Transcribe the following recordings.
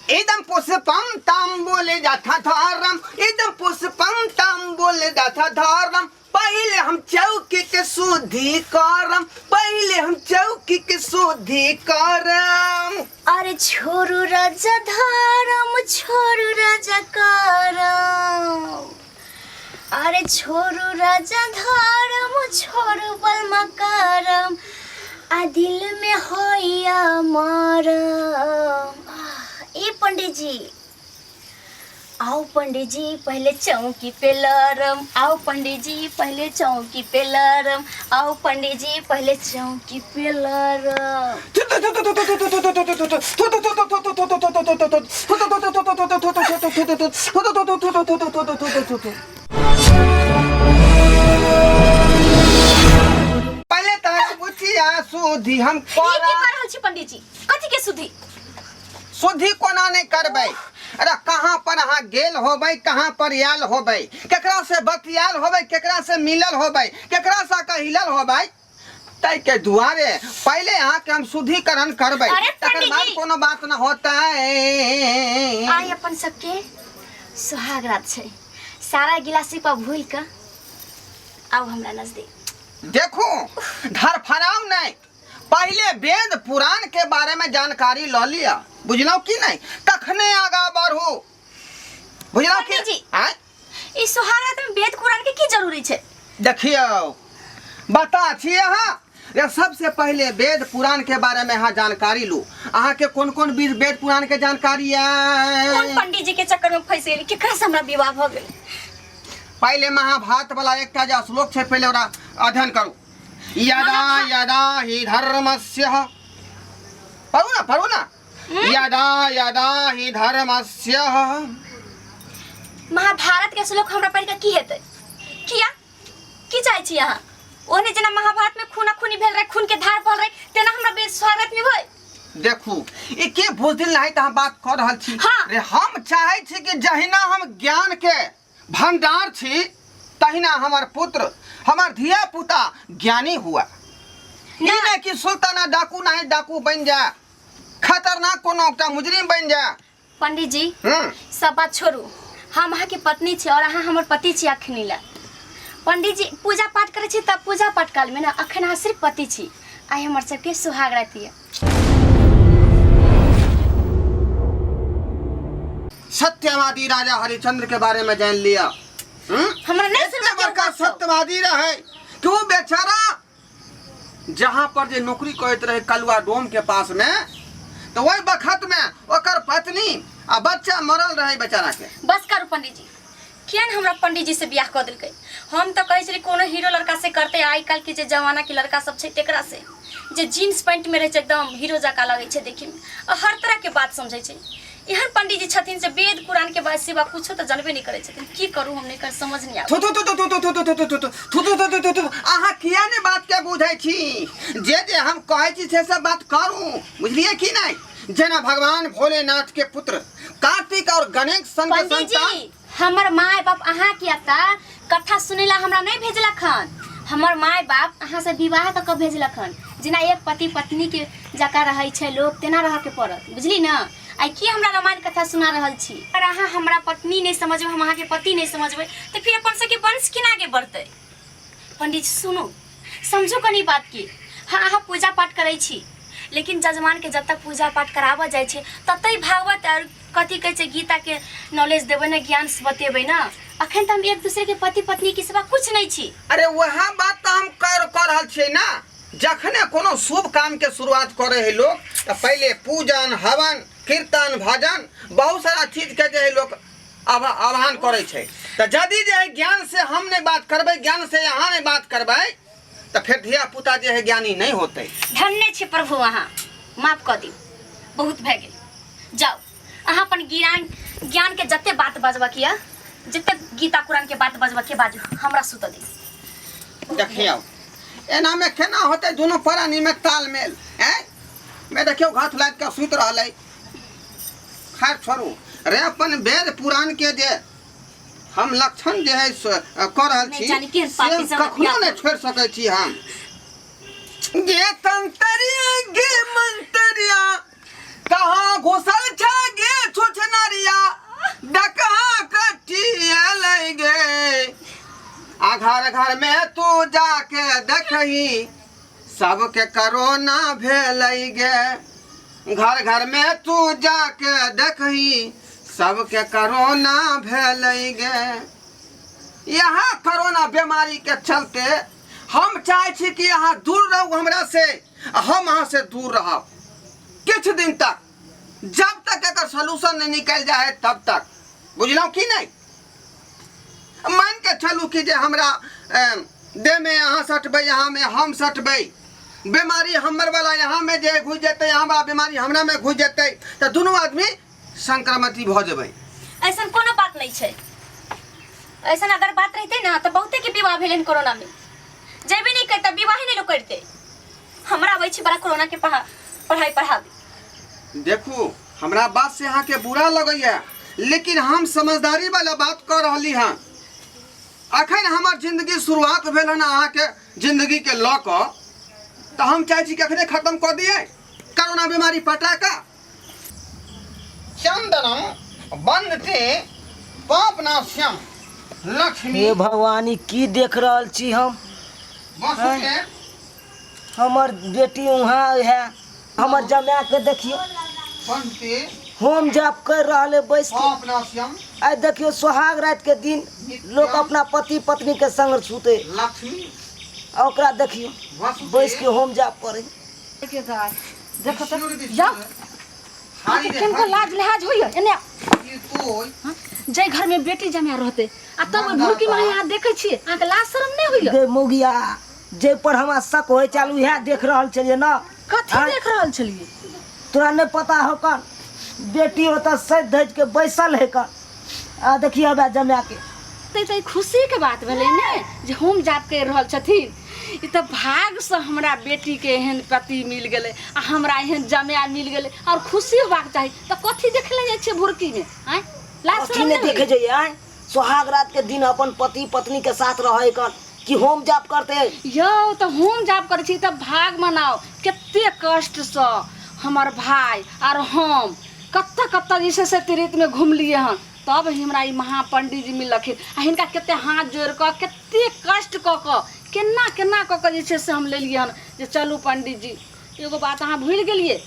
इदम पुष्पम तांबूल जाथा धारम, इदम पुष्पम तांबूल जाथा धारम। पहले हम चौकी के शुद्धि करम, पहले हम चौकी के शुद्धि करम। अरे छोरू राजा धारम, छोरू राजा करम। अरे छोरू राजा धारम, छोरू बलमा करम, आ दिल में होइया मरम। आह, ए पंडित जी, आओ पंडित जी पहले चौकी पे लरम, आओ पंडित जी पहले चौकी पे लरम, आओ पंडित जी पहले चौकी पे लरम। पहले तहर बुचिया सुधी हम ई की कर रहल छी पंडित जी? कथी के सुधी? सुधी कोना नहीं करबै? अरे कहाँ पर अहाँ गेल होबै, कहाँ पर आयल होबै, केकरा से बतियाल होबै, केकरा से मिलल होबै, केकरा से कहिलल होबै, ताहि के दुआरे पहले अहाँ के हम शुद्धिकरण करबै, अरे तकर पंडित बाद जी। कोनो बात न होतै। आइ अपन सबके सुहाग रात छै, सारा गिलासी पर भूल के आउ हमरा नजदीक। देखू, धरफड़ाउ नहीं, पहले वेद पुराण के बारे में जानकारी ल लिया, बुझलौ कि नहीं, तखने आगा बढ़ू, बुझलौ कि पंडित जी। आँय? ई सुहाग रात में वेद कुरान के की जरूरी छै? देखियौ, बता छी अहाँ रे, सबसे पहले वेद पुराण के बारे में अहाँ जानकारी लू। अहाँ के कोन कोन वेद पुराण के जानकारी कोन है? पंडित जी के चक्कर में फंस गेली, केकरा से हमरा विवाह भ गेल? पहले महाभारत वाला एकटा जे श्लोक छै, पहले ओकरा अध्ययन करू। यदा यदा हि धर्मस्य, पढ़ू ना, पढ़ू ना, यदा यदा हि धर्मस्य। महाभारत के श्लोक हमरा पढ़ के की हेतै? किया की चाहै छी अहाँ? ओहने जेना महाभारत में खूना खूनी भेल रहे, खून के धार बहल रहे, तेना हमरा बे स्वागत में भई? देखू, ई के बुझदिल नहीं त हम बात कर रहल छी। हाँ। रे हम चाहै छी कि जहिना हम ज्ञान के भंडार छी, तहिना हमर पुत्र, हमर धिया पुता ज्ञानी हुआ। ई नहि कि सुल्ताना डाकू नहीं डाकू बन जाए, खतरनाक कोनो एकटा मुजरिम बन जाए। पंडित जी, सब बात छोड़ू, हम अहाँ के पत्नी छी और अहाँ हमर पति छी। अखनी ला पंडित जी पूजा पाठ करै छी तब पूजा पाठ काल में ना, अखन अहाँ सिर्फ पति छी। आइ हमर सबके सुहाग राति है। सत्यवादी राजा हरिश्चंद्र के बारे में जान लिया? हमरा नहीं एते सुनबा के बड़का बात सब। सत्यवादी रहे कि वो बेचारा जहाँ पर जे नौकरी करैत रहे कलुआ डोम के पास में, तो वही बखत में ओकर पत्नी आ बच्चा मरल रहे बेचारा के। बस करू पंडित जी, किया ने हमरा पंडित जी से बियाह कऽ देलकै? हम तऽ कहै छलियै कोनो हीरो लड़का से करतै, आइ काल्हि के जे जमाना के लड़का सब छै तेकरा से, जे जीन्स पैंट में रहै छै, एकदम हीरो जकाँ लगै छै देखै में आ हर तरह के बात समझै छै। एहन पंडित जी छथिन जे वेद कुरान के बात सिवा कुछो तऽ जानबे नहि करै छथिन। की करू हम, नहि कर समझ नहि आबै। थु थु थु थु थु थु थु थु थु थु थु थु थु थु थु। अहाँ किया ने बात के बुझै छी? जे जे हम कहै छी से सब बात करू, बुझलियै कि नहि? जेना भगवान भोलेनाथ के पुत्र कार्तिक और गणेश सन के पंडित संतान जी, हमर माय बाप अहाँ के अतः कथा सुनै ला हमरा नहीं भेजलक हन। हमर माय बाप अहाँ से विवाह कऽ के भेजलक हन। जेना एक पति पत्नी के जकाँ रहै छै लोक, तेना रहऽ के पड़त, बुझली ने? आइ की हमरा रामायण कथा सुना रहल छी? अगर अहाँ हमरा पत्नी नहीं समझबै, हम अहाँके पति नहीं समझबै, तऽ फिर अपन सबके वंश केना आगे बढ़तै? पंडित जी, सुनू, समझू कनी बात की। हाँ, अहाँ पूजा पाठ करै छी, लेकिन जजमान के जब तक पूजा पाठ कराबऽ जाइ छै ततहि भागवत और कथी कहै छै गीता के नॉलेज देबै ने, ज्ञान बतेबै ने। अखन तऽ हम एक दूसरे के पति पत्नी के सिवा कुछ नहीं छी। अरे वएह बात तऽ हम कर रहल छियै ना। जखने कोनो शुभ काम के शुरुआत करे है लोग, तऽ पहिले पूजन, हवन, कीर्तन, भजन, बहुत सारा चीज के जे है लोग आह्वान करे छै। तऽ यदि जे है ज्ञान से हम नहीं बात करबै, ज्ञान से अहाँ नहीं बात करबै, तऽ फेर धिया पुता जे है ज्ञानी नहीं होतै। धन्य छी प्रभु, अहाँ माफ कऽ दियौ, बहुत भए गेल। जाउ, अहाँ अपन ज्ञान ज्ञान के जते बात बजबऽ के यऽ, जते गीता कुरान के बात बजबऽ के बाजू, हमरा सुतऽ दियौ। देखियौ, एना में केना होतै दुनू प्राणी में तालमेल? हैं, मैं देखियौ, घात लादि कऽ सुति रहलै। खैर छोड़ू रे, अपन वेद पुराण के जे हम लक्षण जे है से कऽ रहल नहि छी जानि केहन से पापी हम सब कखनो हत्या नहि छोड़ि सकै छी हम। गे तंतरिया, गे मंतरिया, कहाँ घुसल छै गे? देखही सबके करोना भेलै गे। घर घर में तू जाके देखही सबके करोना भेलै गे। यहाँ करोना बीमारी के चलते हम चाहे छी कि अहाँ दूर रहू हमरा से आ हम अहाँ से दूर रहब किछु दिन तक, जब तक एकर सोल्यूशन नहीं निकल जाए तब तक, बुझलहुँ कि नहीं? मान के चलू कि जे हमरा देह में अहाँ सटबै, यहाँ में हम सटबै, बीमारी हमर वाला यहाँ में जे घुसि जेतै, यहाँ वाला बीमारी हमरा में घुसि जेतै, तऽ दुनू आदमी संक्रमित भऽ जेबै। ऐसन कोनो बात नहीं छै। ऐसन अगर बात रहते ना तो बहुते के विवाह भेलन कोरोना में, जेबे नहीं करता विवाह ही नहीं लोग करते। हमरा आबै छै बड़ा कोरोना के पढ़ाई पढ़ाबे। देखू हमरा बात से अहाँ के बुरा लगैया, लेकिन हम समझदारी वाला बात कर रहली हँ। अखन हमर जिंदगी शुरुआत भेल हन अहाँ के जिंदगी के लऽ कऽ, तऽ हम चाहै छी कि अखने खत्म कऽ दियै कोरोना बीमारी पटा कऽ। चंदनम वन्दते पापनाश्यम लक्ष्मी। हे भगवान, ई की देख रहल छी हम? वसुके हमर बेटी वहाँ है, हमर जमाए के देखियो वन्दते होम जाप कर रहल है बैस के। पापनाश्यम आइ देखियो सोहाग रात के दिन लोग अपना पति पत्नी के संग सुते, लक्ष्मी आ ओकरा देखियो वसुके बैस के होम जाप करे। देखो तो जाओ, किनको लाज लिहाज होइए एने जै घर में बेटी जमाय रहते आ तब ओहि भुरकी में अहाँ देखै छियै, अहाँके लाज शरम नहि होइए? गे मौगिया, जे पर हमरा शक होय चालू इएह देख रहल छलियै ना। कथी आँय? देख रहल छलियै? तोरा नहि पता हो कन बेटी ओतऽ सजि धजि के बैसल है कन, आ देखियो हबे जमाय के। तऽ ई खुशीके बात भेलै ने जे होम जाप करि रहल छथिन। ई तऽ भागसँ हमरा बेटीके एहन पति मिल गेलै आ हमरा एहन जमाय मिल गेलै, आओर खुशी होबाक चाही। तऽ कथी देखै लए जाइ छियै भुरकीमे? आँय, लाज कथी शरम नहि नहि देखे होइए? जइए? आँय, सोहाग रात के दिन अपन पति पत्नी के साथ रहे कन कि होम जाप करते? यौ तऽ होम जाप करै छी तऽ भाग मनाउ। कते कष्टसँ हमर भाय आर हम कतऽ कतऽ जे छै से तीर्थ घुमलियै हन, तब हमरा ई महापंडित जी मिललखिन। आ हिनका कते हाथ जोड़ि कऽ कते कष्ट कऽ कऽ केना केना कऽ कऽ जे छै से हम लेलियै हन जे चलू पंडित जी। एगो बात अहाँ भूलि गेलियै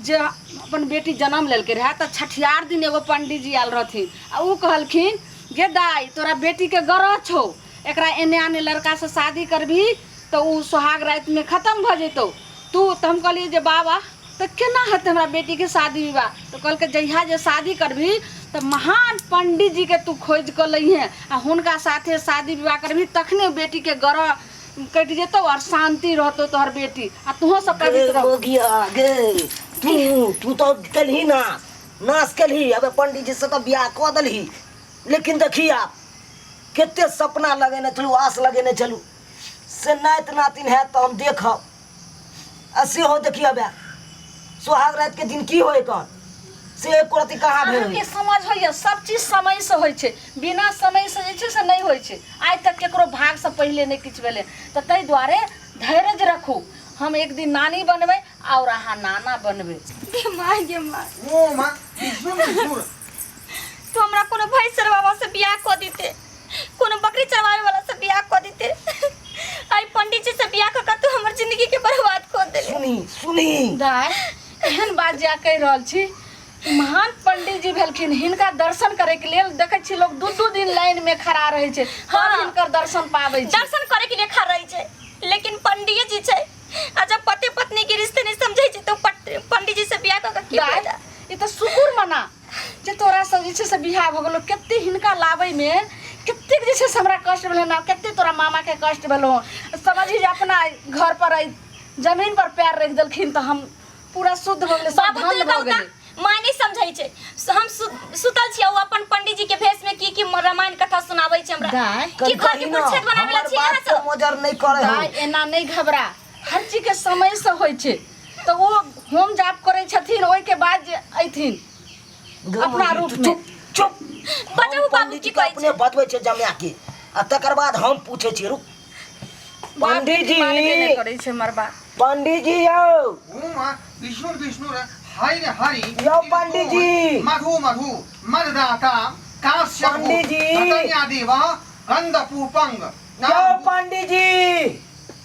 जे अपन बेटी जन्म लेलकै रहए तऽ छठियार दिन एगो पंडित जी आयल रहथिन आ ओ कहलखिन गे दाइ, तोरा बेटीके गरह छौ, एकरा एने आने लड़कासँ शादी करबही तऽ ओ सोहाग रातिमे खतम भऽ जेतौ। तू तऽ हम कहलियै जे बाबा तऽ केना हेतै हमरा बेटीके शादी विवाह? तऽ कहलकै जहिया जे शादी करबही तऽ महान पंडित जीके तू खोजि कऽ लैहेँ आ हुनका साथे शादी विवाह करबही, तखने बेटीके गरह कटि जेतौ आओर शान्ति रहतौ तोहर बेटी आ तोहूँ सब गे पवित्र रहू। मौगिया गे, तू तू तऽ केलही नाश, नाश केलही। अबे पंडित जी से तऽ बियाह कऽ देलही, लेकिन देखी आप कते सपना लगेने छलू, आस लगेने छलू से नाति नातिन हैत तऽ हम देखब, आ सेहो देखी अबे सोहाग रात के दिन की होय कन से एको रत्ती कहाँ भेल? अहाँके समझ होइए? सब चीज समयसँ होइ छै, बिना समयसँ जे छै से नहि होइ छै। आइ तक केकरो भागसँ पहिले नहि किछु भेलै, तऽ ताहि दुआरे धैर्य रखू। हम एक दिन नानी बनबै आओर अहाँ नाना बनबै। गे माय, गे माय। ओ माँ, विष्णु विष्णु। तू हमरा कोनो भैंस चरवावा से बियाह कऽ देते, कोनो बकरी चरवावे वाला से बियाह कऽ देते। आई पंडित जी से बियाह कऽ कऽ तू हमर जिंदगी के बर्बाद कऽ देले। सुनी सुनी दाय, एहन बात जे अहाँ कहि रहल छी, महान पंडित जी भेलखिन, हिनका दर्शन करे के लेल देखै छी लोग दू दू दिन लाइन में खड़ा रहै छै, तब हाँ। हिनकर दर्शन पाबै छै। दर्शन करे के लिए खड़ा रहै छै, लेकिन पंडित जी छै आ जब पति पत्नी के रिश्ते नहीं समझै छै तो पंडित जी से बियाह कऽ कऽ की दाय, फायदा? ई तऽ शुक्र मना जे तोरा सब जे छै से बियाह भऽ गेलौ। कते हिनका लाबैमे कतेक जे छै से हमरा कष्ट भेलै ने, कते तोरा मामाके कष्ट भेलौ। समझी जे अपना घर पर अइ जमीन पर पैर रखि देलखिन तऽ हम पूरा शुद्ध भऽ गेलै, सब बाबू धन्य तू भऽ कहू गेलै। तऽ माय नहीं समझै छै। हम सुतल छियै, ओ अपन पंडित जी के भेष में की की रामायण कथा सुनाबै छै हमरा। दाय की घर के कही ना, कुर्छेत बनाबै ला हमर छियै अहाँ बात के सब? मोजर नहीं करे हो। दाय, एना नहि घबरा, हर चीज के समय से होइ छै। तऽ ओ होम जाप करै छथिन, ओहिके बाद जे अयथिन अपना रूप में। चुप चुप। बजाउ हम बाबू, पंडित की जी के कहै अपने छै? बतबै छै जमाय के, आ तकर बाद हम पूछै छियै। रुक पंडित जी। मानबे नहि करै छै हमर बात। पंडित जी यौ। ओ माँ, विष्णु विष्णु रे हरि रे हरि। यौ पंडित जी। मधु मधु मददाता काश्यप पंडित जी। देव गंध पुपंग। यौ पंडित जी।